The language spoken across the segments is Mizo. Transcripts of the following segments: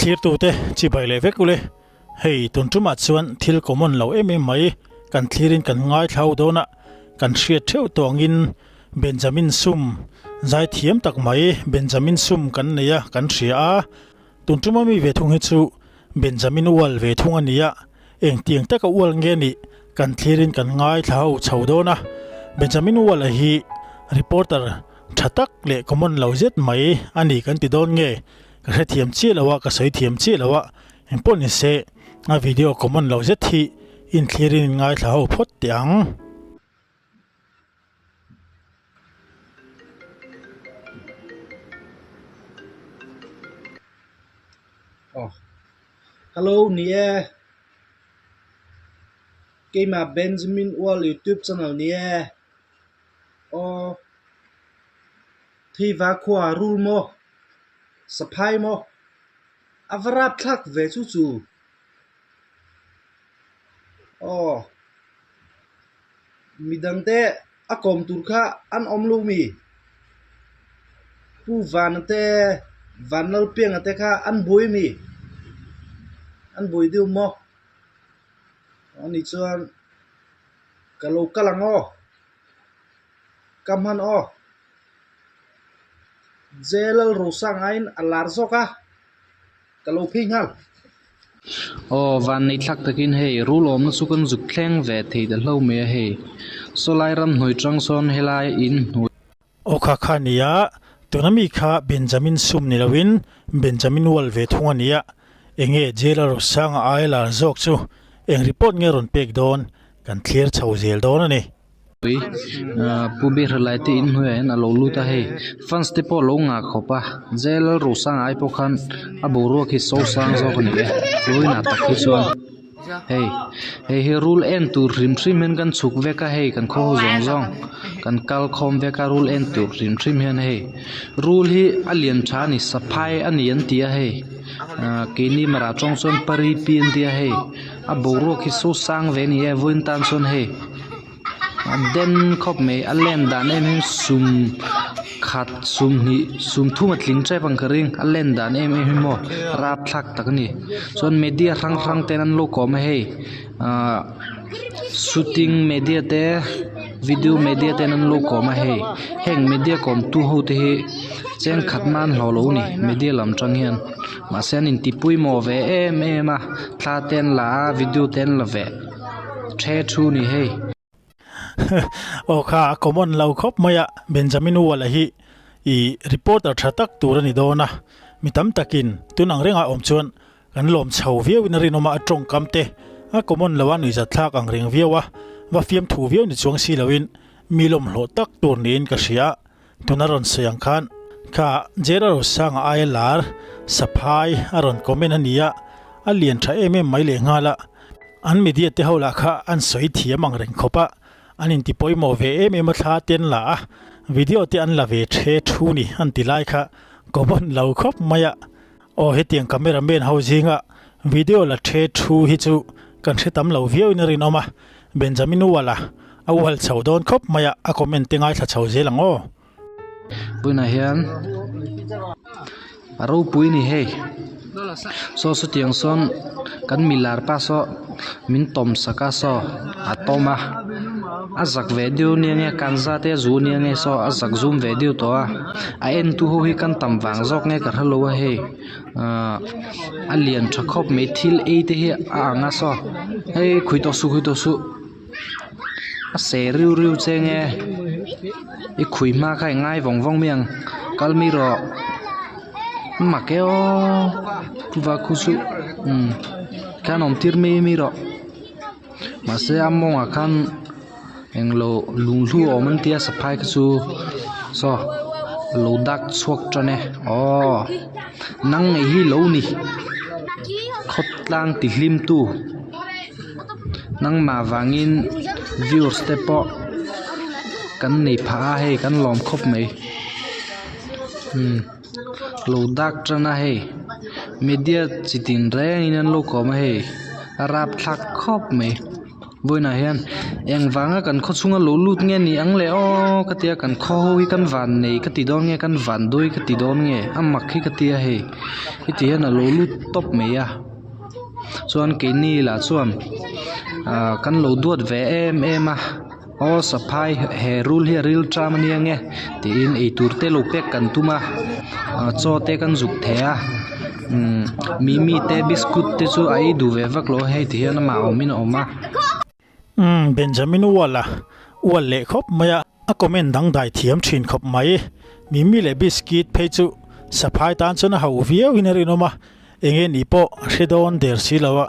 Thlirtute chibai leh vek ule, hei tun tumah chuan thil common lo em em mai kan thlirin kan ngaithlau dawn a, kan hriat theuh tawh angin Benjamin Sum zaithiam tak mai Benjamin Sum kan nei a kan hria a, tun tuma mi ve thung hi chu Benjamin ual ve thung a ni a, engtiang taka ual nge nih kan thlirin kan ngaithla ho chho dawn a, Benjamin Uala hi reporter tha tak leh common lo zet mai a ni kan ti dawn nge ka hrethiam chiah lo a, ka sawi thiam chiah lo a, engpawh ni se a video common lo zet hi inthlirin in ngaithla ho phawt teh ang. Aw hello ni e keimah Benjamin Ual youtube channel ni e aw theiva khua rul maw saphai maw a va rapthlak ve chu chu aw. Midangte a kawm tur kha an awm lo mi? Pu Vana te, Vanlalpianga te kha an buai mi? An buai deuh maw? Ani chuan ka lo kal ang aw, ka hman aw. J Lalrosanga-in a lar zawk a. Ka lo phei nghal. Aw van nei thlak takin hei rul awmna chu kan zuk thleng ve thei ta hlo mai a hei sawlai ram hnuai tang sawn helai in hnuai. Aw kha kha nia, tuna mi kha Benjamin sum ni loin Benjamin Wall ve thung a nia, enge jail a Rosanga ai lar zawk chu eng report nge rawn pek dawn kan thlir chho zel dawn a ni. Ui ahh pu ber lai te in hnuaiah hian a lo lut a hei fans te pawh a lo ngah khawp a jail rosanga ai pawh khan a boruak hi so sang zawk a ni e vawiinah tak hi chuan hei hei hi rul en tur hrim hrim hian kan chhuk vek a hei kan khaw ho zawng zawng kan kal khawm vek a rul en tur hrim hrim hian hei rul hi a lian tha a ni saphai a ni an ti a hei ahh keini mara tawng chuan pari pi an ti a hei a boruak hi so sang ve a ni e vawiin tan chuan hei. A den khawp mai a len dan em em sum khat sum hnih sum thum a tling tep ang ka ring a len dan em em hi maw rapthlak tak a ni chuan media hrang hrang ten an lo kawm a hei ahh shooting media te video media ten an lo kawm a hei heng media kawm tu ho te hi cheng khat nan hlawh lo a ni media lam tang hian mahse an inti pawimawh ve em em a thla te an la a video te an la ve. The thu ni hei. Aw kha a common lo khawp mai a, Benjamin Wall-a hi i reporter tha tak tur a ni dawn a, mi tam takin tun ang rengah awm chuan kan lawm chho viauin a rinawm a, a tawngkam te a common lo a nuihzat thlak ang reng viau a, va fiamthu viau ni chuang si loin mi lawmhlawh tak tur niin ka hria. Tuna rawn sawi ang khan kha Gerard Rosanga aia lar Saphai a rawn comment a ni a, a lian tha em em mai leh nghal a, an media te ho lah kha an sawi thiam ang reng khawp a, an inti pawimawh ve em em a thla te an la a, video te an la ve the thu ni an ti lai kha comment lo khawp mai a, aw hetiang camera man ho zinga video la the thu hi chu kan hre tam lo viau in a rinawm a. Benjamin Uala a ual chho dawn khawp mai a, a comment te ngaithla chho zel ang aw. Tunah hian a ropui a ni hei saw sawtiang sawn kan milar pa saw min tawm sak a saw a tawm a a zak ve deuh ania nge kanza te a zu ania nge saw a zak zum ve deuh tawh a a en tu ho hi kan tam vang zawk nge ka hrelo a hei. Ahh a lian tha khawp mai thil ei te hi a ang a saw hei khawi tawh suh khawi tawh suh a seh riu riu che nge i khui hma kha i ngai vawng vawng mai ang kal mai rawh a mak e aw chuva khu chu umm khan awm tir mai mai rawh mahse a mawngah khan englo lunghlu a awm an tia saphai kha chu saw lo dak chhuak tan e aw nang ngei hi lo ni khawtlang ti hlim tu nangmah vangin viewers te pawh kan nei phah a hei kan lawm khawp mai umm lo dak tan a hei media chi tin rengin an lo kawm a hei a rapthlak khawp mai. Vawiinah hian engvanga kan khaw chhunga lo lut nge ni ang le aw ka tia kan khaw ho hi kan van nei ka ti dawn nge kan van dawi ka ti dawn nge a mak hi ka tia hei heti hian a lo lut tawp mai a chuan keini lah chuan ah kan lo duat ve em em a aw saphai he rul hi a ril ṭam ania nge tiin eitur te lo pek kan tum a ah chaw te kan zuk theh a umm mimi te biscuit te chu a ei duh ve vak lo a hei ti hian amah awmin a awm a. Umm Benjamin Ual a ual leh khawp mai a, a comment dangdai thiam thin khawp mai. Mimi leh biscuit phei chu saphai tan chuan a ho viau in a rinawm a, enge nih pawh a hre dawn der si lo a.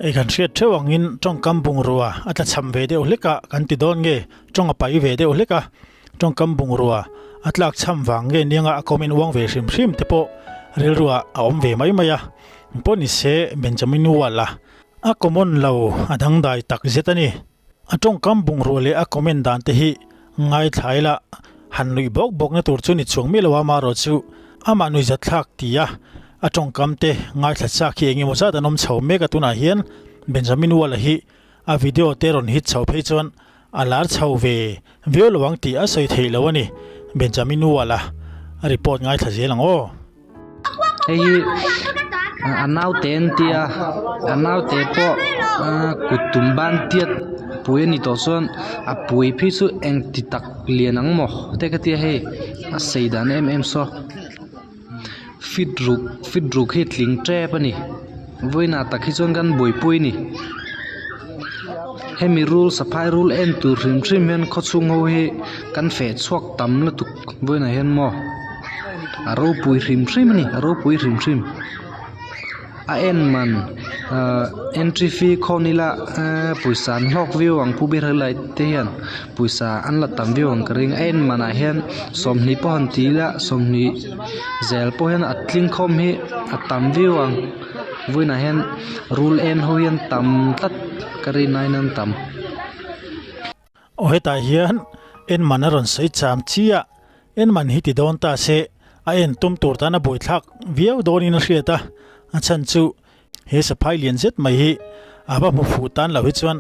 Ei kan hriat theuh angin tawngkam bungrua a tlachham ve deuh hlek a kan ti dawn nge tawng a pai ve deuh hlek a, Tawngkam bungrua a tlak chham vang nge nianga a comment uang ve hrim hrim te pawh rilruah a awm ve mai mai a. Pawh ni se Benjamin Wall a a common lo a dangdai tak zet a ni. A tawngkam bungrua leh a comment dan te hi ngaithla ila han nuih bawk bawk na tur chu ni chuang miah lo a marawh chu amah nuihzat thlak ti a a tawngkam te ngaithla chak hi eng emaw zat an awm chho mek a tunah hian Benjamin Wall a hi a video te rawn hit chho phei chuan A lar chho ve viau lo ang tih a sawi theih lo a ni. Benjamin Wall-a a report ngaithla zel ang aw. Hei hi a naute an tia a naute pawh kut tum ban tiat pui a ni tawh chuan a pui phei chu engti tak lian ang maw te ka tia hei a sei dan em em saw fit ruk fit ruk hi tling tep a ni. Vawiinah tak hi chuan kan buaipui a ni. Hemi rul saphai rul en tur hrim hrim hian khawchhung ho hi kan feh chhuak tam lutuk vawiinah hian maw a ropui hrim hrim a ni a ropui hrim hrim a en man ahh entry fee khawn ila eee pawisa an hlawk viau ang pu ber helai te hian pawisa an la tam viau ang ka ring a en manah hian sawmhnih pawh han ti ila sawmhnih zel pawh hian a tling khawm hi a tam viau ang vawiinah hian rul en ho hian tam tlat ka rin aiin an tam. Aw hetah hian en man a rawn sawi cham chiah en man hi ti dawn ta se a en tum tur tan a buaithlak viau dawnin a hriat a a chhan chu he saphai lian zet mai hi a va hmu fuh tan lo hi chuan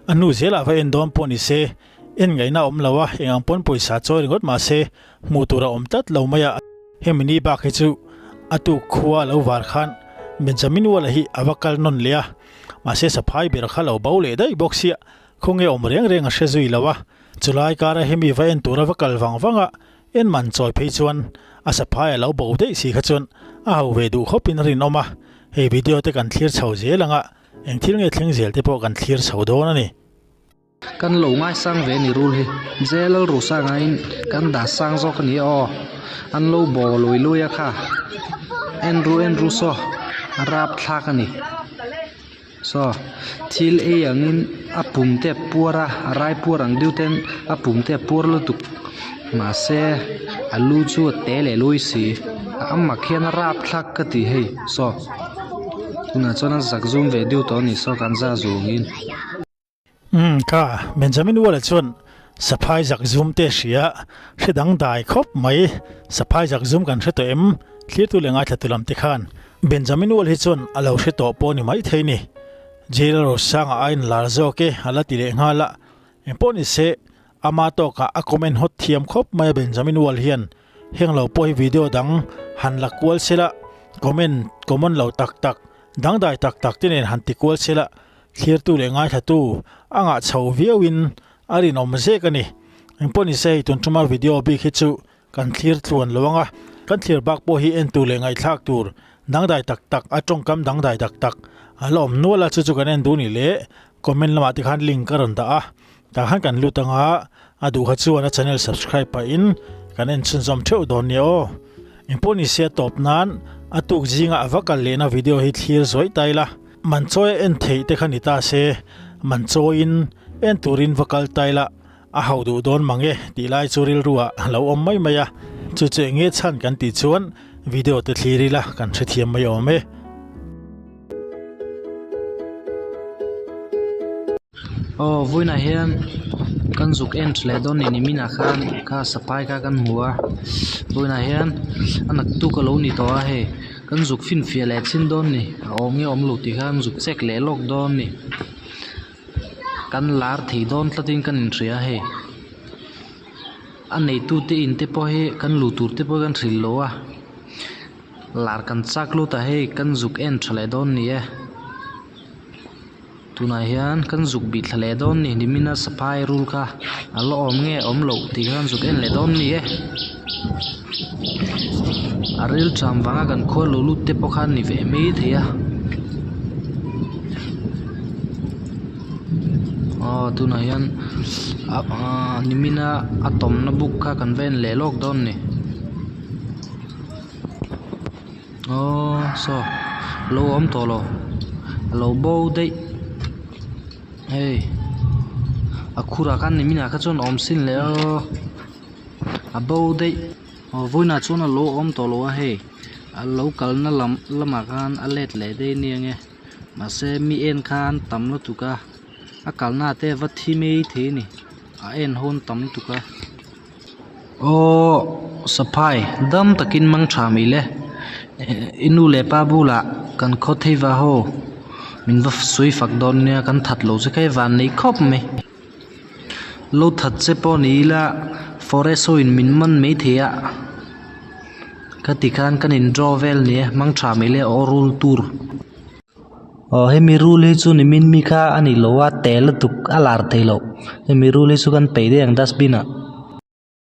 a hnu zelah va en dawn pawh ni se en ngaihna a awm lo a eng ang pawn pawisa chawi ringawt mah se hmuh tur a awm tlat lo mai a. Hemi ni bak hi chu a tuk khua a lo var khan Benjamin Wall-a hi a va kal nawn leh a, mahse saphai ber kha lo bo leh daih bawk sia, khawnge awm reng reng a hre zui lo a. Chulai kara hemi va en tura va kal vang vang a, en man chawi phei chuan a saphai a lo bo daih si kha chuan a ho ve duh khawpin a rinawm a, hei video te kan thlir chho zel ang a, eng thil nge thleng zel te pawh kan thlir chho dawn a ni. Kan lo ngaisang ve a ni rul hi. Jail rusa ngaiin kan dah sang zawk a ni aw. An lo baw lui lui a kha. En ru en ru saw a rap thlak a ni. Saw thil ei angin a pum te a puar a, a rai puar ang deuh ten a pum te a puar lutuk. Mahse a lu chu a te leh lui si. A mak hian a rap thlak ka ti hei saw. Tunah chuan a zak zum ve deuh tawh a ni saw kan za zungin. Umm ka, Benjamin Wall-a chuan saphai zak zum te hria, hre dang dai khawp mai, saphai zak zum kan hre tawh em? Thlirtu leh ngaithlatu lam te khan Benjamin Wall hi chuan a lo hre tawh pawh ni maithei ni. Jail Rosanga aiin lar zawk e a la ti leh nghal a, engpawh ni se ama tawkah a comment hawt thiam khawp mai a Benjamin Wall hian heng lo pawh hi video dang han la kual sela comment common lo tak tak dangdai tak tak te nen han ti kual sela Thlirtu leh ngaithlatu a ngah chho viauin a rinawm zek a ni. Engpawh ni se hei tun tuma video bik hi chu kan thlir tluan lo ang a, kan thlir bak pawh hi en tur leh ngaihthlak tur dangdai tak tak a tawngkam dangdai tak tak a la awm nual a, chu chu kan en duh ni le comment lamah te khan link ka rawn dah a, tah khan kan lut ang a, a duh kha chuan a channel subscribe pahin kan en chhunzawm theuh dawn nia aw. Engpawh ni se a tawp nan a tuk zinga a va kal lehna video hi thlir zawih ta ila. Man chawi a en theih te kha ni ta se, man chawiin en turin va kal ta ila a hau duh dawn mang e tih lai chu rilru ah a lo awm mai mai a, chu chu eng nge chhan kan tih chuan video te thlir ila kan hrethiam mai awm e. Aw vawiinah hian kan zuk en tha leh dawn ni niminah khan kha saphai kha kan hmu a vawiinah hian a naktuk a lo ni tawh a hei. Kan zuk finfiah leh chin dawn ni, a awm nge awm lo tih khan zuk check leh lawk dawn ni. Kan lar thei dawn tlatin kan inhria a hei. A neitute in te pawh hi kan luh tur te pawh hi kan hrilh lo a. Lar kan chak lut a hei kan zuk en tha leh dawn ni e. Tunah hian kan zuk bih thla leh dawn ni nimina saphai rul kha a la awm nge awm loh tih kha kan zuk en leh dawn ni e. A ril ṭam vanga kan khua lo lut te pawh kha a ni ve mai thei a. Aw tunah hian ah nimina a tawmna buk kha kan va en leh lawk dawn ni. Aww saw lo awm tawh lo a lo bo daih hei a khurah khan niminah kha chuan a awm sin leh aw a bo daih aw vawiinah chuan a lo awm tawh lo a hei a lo kalna lam lamah khan a let leh daih a nia nge mahse mi en khan tam lutuk a a kalna te a va thi mai thei a ni a en hawn tam lutuk a. Aww saphai dam takin mang tha mai le i nu leh pa bulah kan khaw thei va haw min va sawi fak dawn nia kan that lo che kha i van nei khawp mai lo that che pawh ni ila forest ho in min man mai thei a ka ti khan kan in draw vel nia mang tha mai le aw rul tur. Aw hemi rul hi chu nimin mi kha a ni lo a tel lutuk a lar thei loh hemi rul hi chu kan peih daih ang dustbin ah.